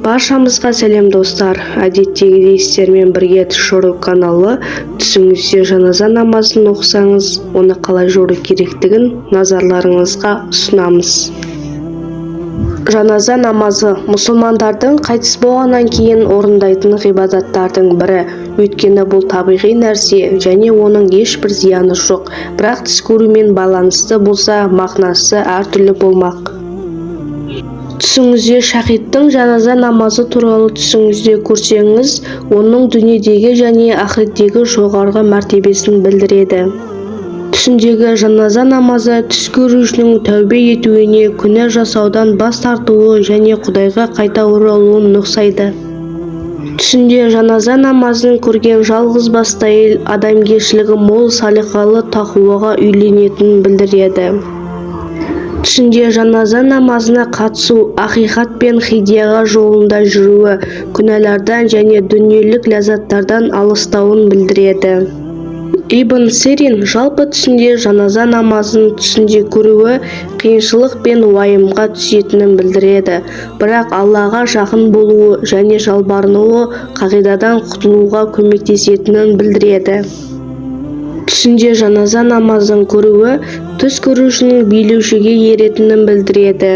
Баршамызға сәлем, достар! Әдеттегідей сіздермен бірге Түс жору каналы. Түсіңізде жаназа намазын оқысаңыз, оны қалай жору керектігін назарларыңызға ұсынамыз. Жаназа намазы – мұсылмандардың қайтыс болғаннан кейін орындайтын ғибадаттардың бірі, өйткені бұл табиғи нәрсе және оның ешбір зияны жоқ. Бірақ түс көрумен байланысты болса, мағынасы әртүрлі болмақ. Түсіңізде шахидтің жаназа намазы туралы түсіңізде көрсеңіз, оның дүниедегі және ақыреттегі жоғарғы мәртебесін білдіреді. Түсіндегі жаназа намазы түс көрушінің тәубе етуіне, күнә жасаудан бас тартуы және Құдайға қайта оралуын нұқсайды. Түсінде жаназа намазын көрген жалғыз басты әйел адамгершілігі мол, салиқалы, тақуаға үйленетінін білдіреді. Түсінде жаназа намазына қатысу ақиқат пен хидая жолында жүруі, күнәлардан және дүниелік ләззаттардан алыстауын білдіреді. Ибн Сирин жалпы түсінде жаназа намазын түсінде көруі қиыншылық пен уайымға түсетінін білдіреді, бірақ Аллаға жақын болуы және жалбарынуы қағидадан құтылуға көмектесетінін білдіреді. Түсінде жаназа намазын көруі түс көрушінің билеушіге еретінін білдіреді.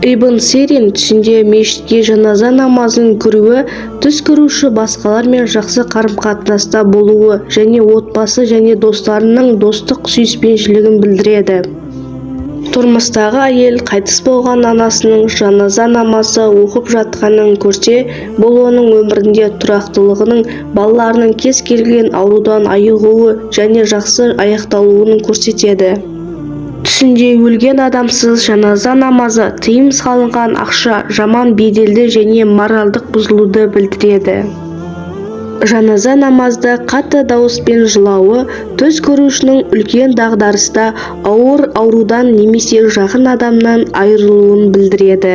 Ибн Сирин түсінде мешітке жаназа намазын көруі түс көруші басқалармен жақсы қарым-қатынаста болуы және отбасы және достарының достық сүйіспеншілігін білдіреді. Тұрмыстағы әйел қайтыс болған анасының жаназа намазы оқып жатқанын көрсе, бұл оның өмірінде тұрақтылығының, балаларының кез келген аурудан айығуы және жақсы аяқталуын көрсетеді. Түсінде өлген адамсыз жаназа намазы тыйым салынған ақша, жаман беделді және моральдық бұзылуды білдіреді. Жаназа намазда қатты дауыспен жылауы түс көрушінің үлкен дағдарыста, ауыр аурудан немесе жақын адамнан айырылуын білдіреді.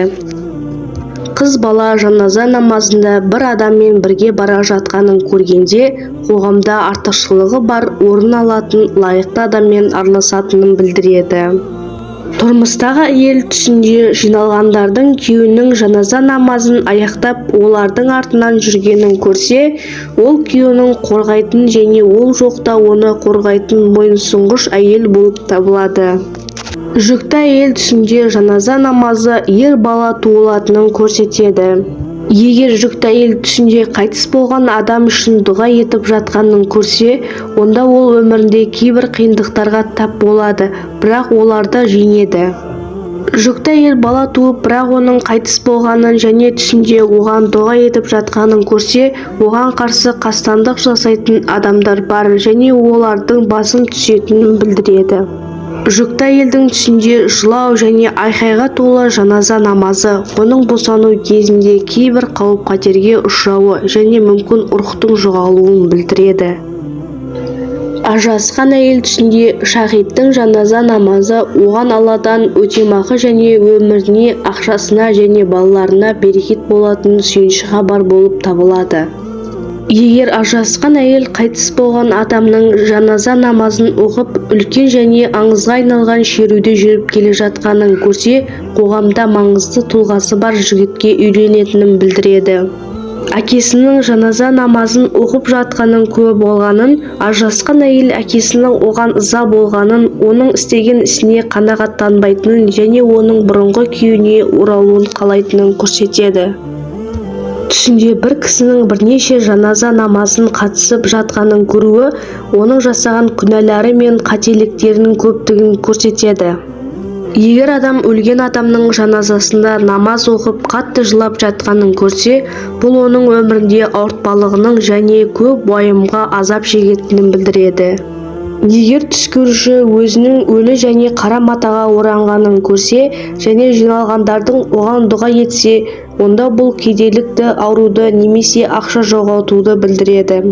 Қыз бала жаназа намазында бір адаммен бірге бара жатқанын көргенде, қоғамда артықшылығы бар орын алатын лайықты адаммен араласатынын білдіреді. Тұрмыстағы әйел түсінде жиналғандардың күйеуінің жаназа намазын аяқтап, олардың артынан жүргенін көрсе, ол күйеуінің қорғайтын және ол жоқта оны қорғайтын мойынсұнғыш әйел болып табылады. Жүкті әйел түсінде жаназа намазы ер бала туылатынын көрсетеді. Егер жүкті әйел түсінде қайтыс болған адам үшін дұға етіп жатқанын көрсе, онда ол өмірінде кейбір қиындықтарға тап болады, бірақ оларды жеңеді. Жүкті әйел бала туып, бірақ оның қайтыс болғанын және түсінде оған дұға етіп жатқанын көрсе, оған қарсы қастандық жасайтын адамдар бар және олардың басым түсетінін білдіреді. Жүкті әйелдің түсінде жылау және айқайға толы жаназа намазы оның босану кезінде кейбір қауіп-қатерге ұшырауы және мүмкін ұрықтың жоғалуын білдіреді. Ажырасқан әйел түсінде шахидтің жаназа намазы оған Алладан өтемақы және өміріне, ақшасына және балаларына берекет болатын сүйінші хабар болып табылады. Егер ажырасқан әйел қайтыс болған адамның жаназа намазын оқып, үлкен және аңызға айналған шеруде жүріп келе жатқанын көрсе, қоғамда маңызды тұлғасы бар жігітке үйленетінін білдіреді. Әкесінің жаназа намазын оқып жатқанын куә болғанын, ажырасқан әйел әкесінің оған ыза болғанын, оның істеген ісіне қанағаттанбайтынын және оның бұрынғы күйеуіне оралуын қалайтынын көрсетеді. Түсінде бір кісінің бірнеше жаназа намазын қатысып жатқанын көруі оның жасаған күнәлары мен қателіктерінің көптігін көрсетеді. Егер адам өлген адамның жаназасында намаз оқып, қатты жылап жатқанын көрсе, бұл оның өмірінде ауыртпалығының және көп уайымға азап шегетінін білдіреді. Егер түс көруші өзінің өлі және қара матаға оранғанын көрсе және жиналғандардың оған дұға етсе, онда бұл кедейлікті, ауруды немесе ақша жоғалтуды білдіреді.